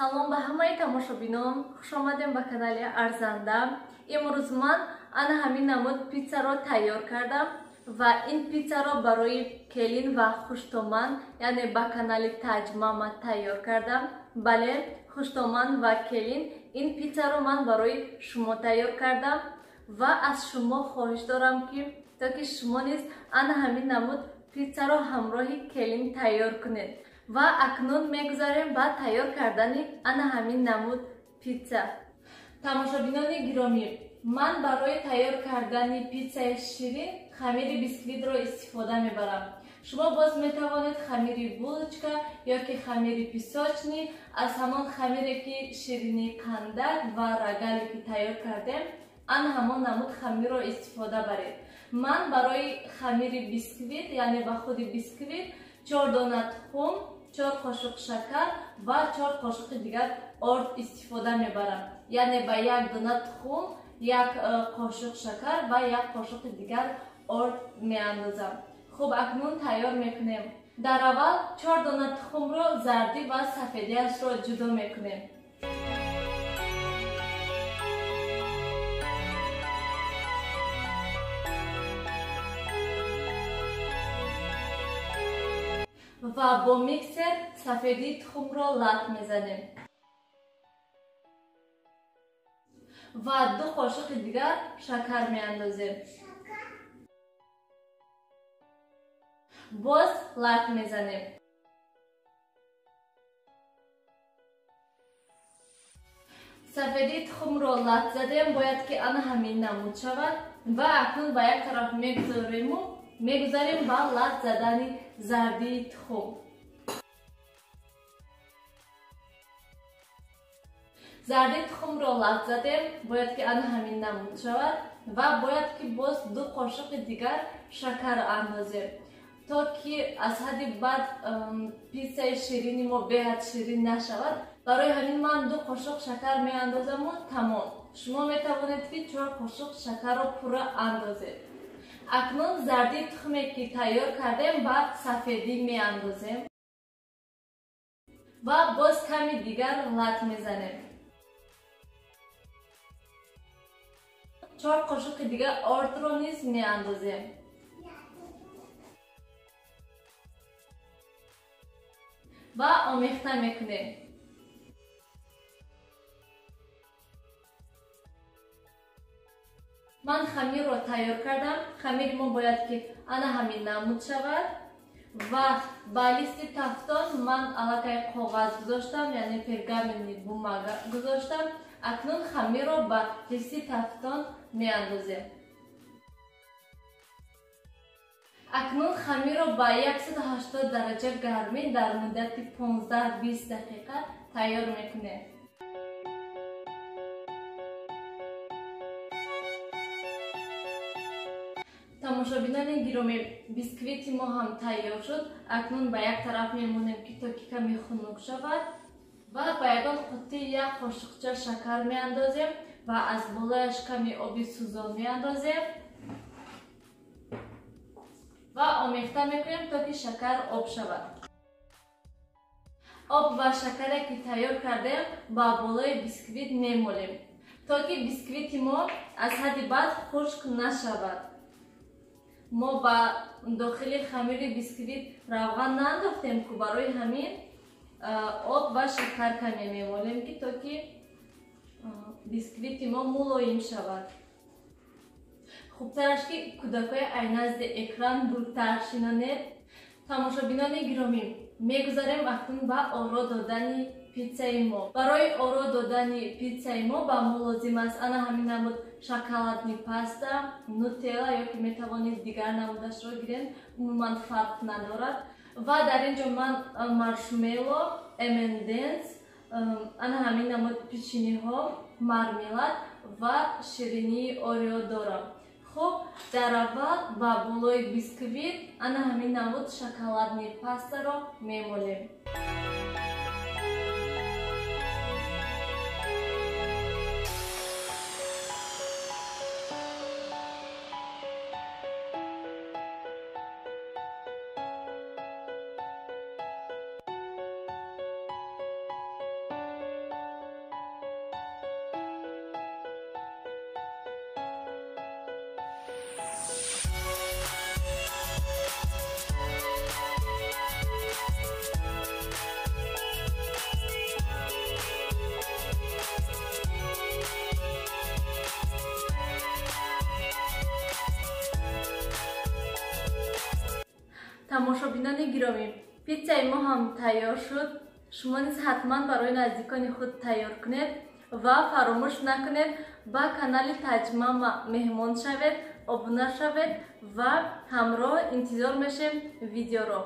Салом ба ҳамаи тамошобинон, хуш омадем ба канали Арзанда. Имрӯз ман ана ҳамин намуд питсаро тайёр кардам ва ин питсаро барои келин ва хуштоман, яъне ба канали Таҷмама тайёр кардам. Бале, хуштоман ва келин, ин питсаро ман барои шумо тайёр кардам ва аз шумо хоҳиш дорам, ки то ки шумо низ ана ҳамин намуд питсаро ҳамроҳи келин тайёр кунед. Ва акнун мегузарем ба тайёр кардани ана ҳамин намуд питса. Тамошобинони гиромӣ, ман барои тайёр кардани питсаи ширин хамири бисквитро истифода мебарам. Шумо боз метавонед хамири булочка ё ки хамири песочный, аз ҳамон хамире ки ширинии қандак ва рогале ки тайёр кардем, ана ҳамон намуд хамирро истифода баред. Ман барои хамири бисквит, яъне ба худи бисквит, 4 дона тухм, 4 қошуқ шакар ва 4 қошуқи дигар орд истифода мебарам. Яъне ба 1 дона тухм, 1 қошуқ шакар ва 1 қошуқи дигар орд меандозам. Хуб, акнун тайёр мекунем. Дар аввал 4 дона тухмро зардӣ ва сафедиашро ҷудо мекунем. Ва бо миксер сафедии тухмро лат мезанем ва 2 қошуқи дигар шакар меандозем. Боз лат мезанем. Сафедии тухмро лат задем, бояд ки ана ҳамин намуд шавад ва акнун ба як тараф мегузорему мегузарем ба лат задани зардии тухм. Зардии тухмро лат задем, бояд ки ана ҳамин намуд шавад ва бояд ки боз 2 қошуқи дигар шакар андозем, то ки аз ҳадди бад питсаи ширини мо беҳад ширин нашавад. Барои ҳамин ман 2 қошуқ шакар меандозаму тамом. Шумо метавонед ки 4 қошуқ шакарро пурра андозед. Акнун зардии тухме ки тайёр кардем ба сафедӣ меандозем ва боз ками дигар лат мезанем. 4 қошуқи дигар ордро низ меандозем. Ва омехта мекунем. Ман хамирро тайёр кардам. Хамири мо бояд ки ана ҳамин намуд шавад ва ба листи тафтон ман аллакай коғаз гузоштам, яъне пергаментни бумага гузоштам. Акнун хамирро ба листи тафтон меандозем. Акнун хамирро ба 180 дараҷа гармӣ дар муддати 15-20 дақиқа тайёр мекунем. Тамошобинони гиромӣ, бисквити мо ҳам тайёр шуд. Акнун ба як тараф мемонем, ки то ки каме хунук шавад ва ба ягон қуттӣ 1 қошуқча шакар меандозем ва аз болояш каме оби сӯзон меандозем ва омехта мекунем, то ки шакар об шавад. Об ва шакаре ки тайёр кардем ба болои бисквит мемолем, то ки бисквити мо аз ҳадди бад хушк нашавад. Мо ба дохили хамири бисквит равған наандохтем, ку барои ҳамин об ва шакар каме мемолем, ки то ки бисквити мо мулоим шавад. Хубтараш ки кӯдакҳои ай назди экран дуртар шинонед. Тамошобинони гиромӣ, мегузарем акнун ба оро додани питсаи мо. Барои оро додани питсаи мо ба мо лозим аст ана ҳамин намуд шоколадни паста, нутелла ё ки метавонед дигар намудашро гиред, умуман фарқ надорад. Ва дар ин ҷо ман маршмелло, M&M's, ана ҳамин намуд печениҳо, мармелад ва ширинии Орео дорам. Хуб, дар аввал ба болои бисквит ана ҳамин намуд шоколадни пастаро мемолем. Тамошобинони гиромӣ, питсаи мо ҳам тайёр шуд. Шумо низ ҳатман барои наздикони худ тайёр кунед ва фаромӯш накунед, ба канали Таҷмама меҳмон шавед, обуна шавед ва ҳамроҳ интизор мешем видеоро.